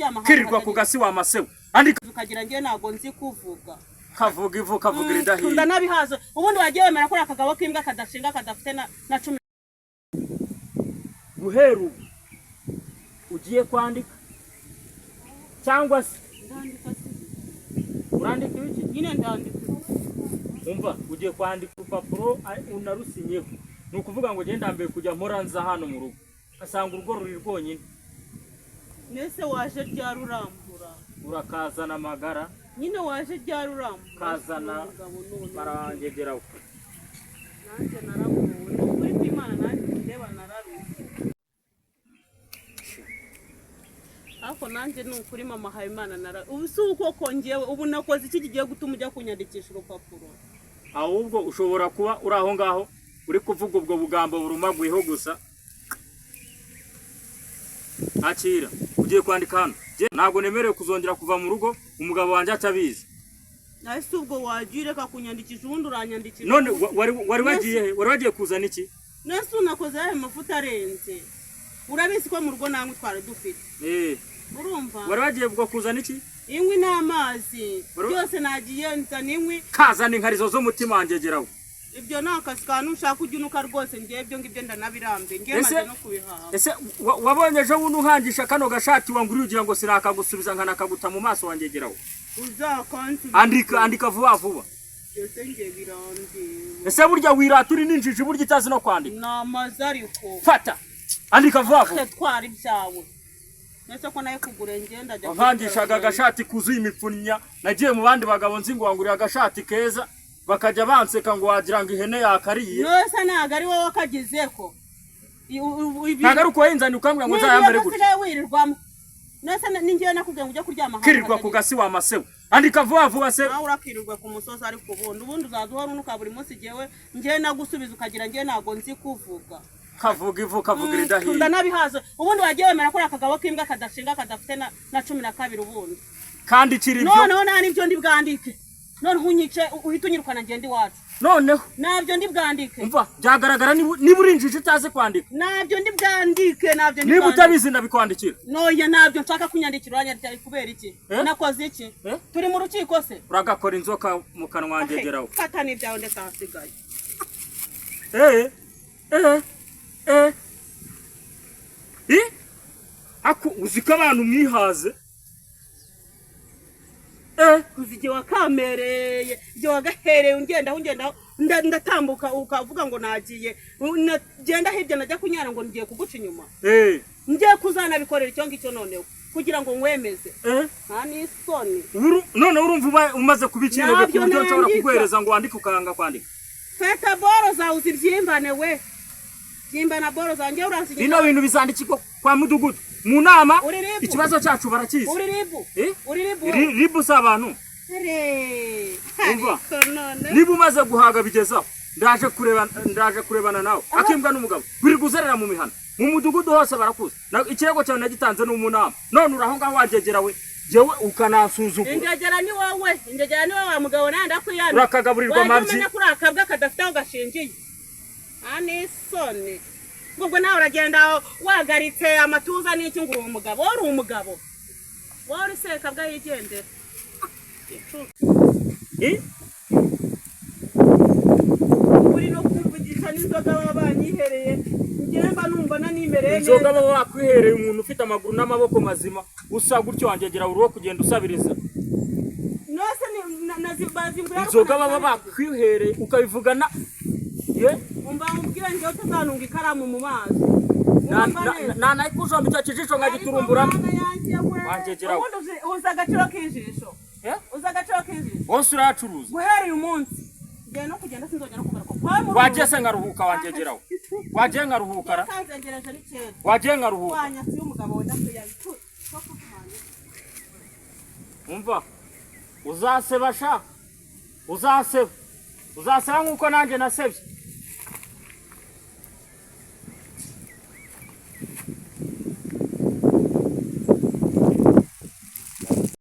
kuryama ahantu Kirirwa ku hatagira- gasi wa masewe, andika. Ukagira njye ntabwo nzi kuvuga. Kavuga ivu, kavuga iridahiye. Ndanabihaza. Ubundi wagiye wemera ko uri akagabo k'imbwa kadashinga, kadafite na 10. Guhera ubu ugiye kwandika cyangwa se Ndandika se. Urandika ibiki? Nyine ndandika. Umva, ugiye kwandika urupapuro, unarusinyeho. Ni ukuvuga ngo genda mbere kujya mpora nza hano mu rugo ugasanga urugo ruri rwonyine. Nese waje ryari urambura? Urakazana amagara. Nyine waje ryari urambura? Kazana. Umugabo none. Barangegeraho. Nanjye naragowe, ni ukuri kw'Imana, nanjye ndeba nararuze, ariko nanjye ni ukuri, mama Habimana, nara ubu si uko kongewe. Ubu nakoze iki kigiye gutuma ujya kunyandikisha urupapuro? Ahubwo ushobora kuba uri aho ngaho uri kuvuga ubwo bugambo burumaguyeho gusa. Akira, ugiye kwandika hano. Jye ntabwo nemerewe kuzongera kuva mu rugo umugabo wanjye atabizi. Ese ubwo wajya ureka kunyandikisha? Ubundi uranyandikisha. None wari wagiye he? Wari wagiye kuzana iki? Nese unakoze ayahe mafuta arenze? Urabizi ko mu rugo nta twari dufite. Urumva? Wari wagiye ubwo kuzana iki? Inkwi n'amazi. Byose nagiye nzana inkwi. Kazana inkarizo z'umutima wanjye, geraho. Ibyo ni akazi ka nushaka ujya unuka rwose. Ngewe ibyo ngibyo ndanabirambe ngewe. Maze no kubihaha. Ese wabonye ejo bundi unkangisha kano gashati wanguriye, ugira ngo sinakagusubiza nkanakaguta mu maso wangegeraho? Uzakansubiza. Andika, andika vuba vuba. Byose nge birandeba. Ese burya wirata uri n'injiji, burya itazi no kwandika? Ni amazu ariko. Fata, andika vuba vuba. Twara ibyawe. Ndetse ko nayo kugura ngenda ajya. Wankangishaga agashati kuzuye imipfunya. Nagiye mu bandi bagabo nzi ngo wanguriye agashati keza, bakajya banseka ngo wagira ngo ihene yakariye. Nose ntabwo ari wowe wakagize ko Ntabwo ari uko wayinzaniye ukambwira ngo nzayambare gutya. Usigaye wirirwamo. Nose ni ngewe nakubwiye ngo ujye kuryama ahantu Kirirwa ku hatagira- gasi wa masewe, andika vuba vuba se. Nawe urakirirwa ku musozi, ariko ubundi uzaza uhora unuka buri munsi. Ngewe ngewe nagusubiza ukagira ngewe ntabwo nzi kuvuga. Kavuga ivu, kavuga iridahiye. Ndanabihaza. Ubundi wagiye wemera ko uri akagabo k'imbwa kadashinga, kadafite na 12 ubundi. Kandi kiri ibyo. Noneho nta n'ibyo ndi bwandike. Noneho unyice, uhite unyirukana, ngende iwacu. Noneho Ntabyo ndi bwandike. Umva, byagaragara niba uri injiji utazi kwandika. Ntabyo ndi bwandike, ntabyo ndi Niba bwandike. utabizi ndabikwandikira. Noya, ntabyo nshaka kunyandikira. Uranyandikira kubera iki? Eh? Nakoze iki? Eh? Turi mu rukiko se? Uragakora inzoka mu kanwa wangegeraho. Fata n'ibyawe ndetse ahasigaye. Eh eh eh i ako uzi ko abantu mwihaze. Uzi igihe wakamereye, igihe wagahereye ungendaho ungendaho, ndatambuka ukavuga ngo nagiye, nagenda hirya najya kunyara ngo ngiye kuguca inyuma. Ngiye kuzanabikorera icyo ngicyo noneho kugira ngo nkwemeze. Nta n'isoni. None urumva umaze kuba ikirebe ku Ntabyo buryo nshobora nandika. kuguhereza ngo wandike ukanga kwandika? Fata boro zawe uzibyimbane we, byimbana boro zawe, ngewe uransinya. Bino bintu bizandikirwa kwa mudugudu mu nama. Uri ribu. Ikibazo cyacu barakizi. Uri ribu. Eh? Uri ribu. Ribu si abantu. Re. Umva. Ariko none Niba umaze guhaga bigezaho, ndaje kureba, ndaje kurebana nawe. Akimbwa n'umugabo wirirwa uzerera mu mihana, mu mudugudu hose barakuzi. Ikirego cyawe nagitanze no mu nama, none uri aho ngaho wagegera we, jewe ukanansuzugura. Ingegera ni wowe, ingegera ni wowe wa mugabo, nawe ndakwiyamye. Urakagaburirwa Wajya amabyi. umenya ko uri akabwa kadafite aho gashingiye. Nta n'isoni. Ubwo nawe uragenda wagaritse amatuza n'iki ngo uri umugabo? Wowe uri umugabo? Wowe uri sekabwa yigendera. Eh? Uri no kumvugisha n'inzoga baba banyihereye, njyewe mba numva nanimereye Inzoga neza. baba bakwihereye, umuntu ufite amaguru n'amaboko mazima usa gutyo wangegera uri uwo kugenda usabiriza? Nose bazingura. Inzoga baba bakwihereye ukabivugana ye. Umva mubwire, njyewe utazanunga ikaramu mu maso. Urumva neza? Nanayikujomba icyo kijisho nkagiturumburamo. Ariko Mana yanjye we. Wangegeraho. Ubundi uzi agaciro k'ijisho? Eh? Uzi agaciro k'ijisho? Wose urayacuruza. Guhera uyu munsi ngiye no kugenda, sinzongera no kugaruka kwa muri. Wagiye se nkaruhuka? Wangegeraho, wagiye nkaruhuka ra? Kanzengereje ni kera. Wagiye nkaruhuka. Wanyatsi y'umugabo wenda kuyabitu. Umva, uzaseba sha, uzaseba, uzaseba nk'uko nanjye nasebye.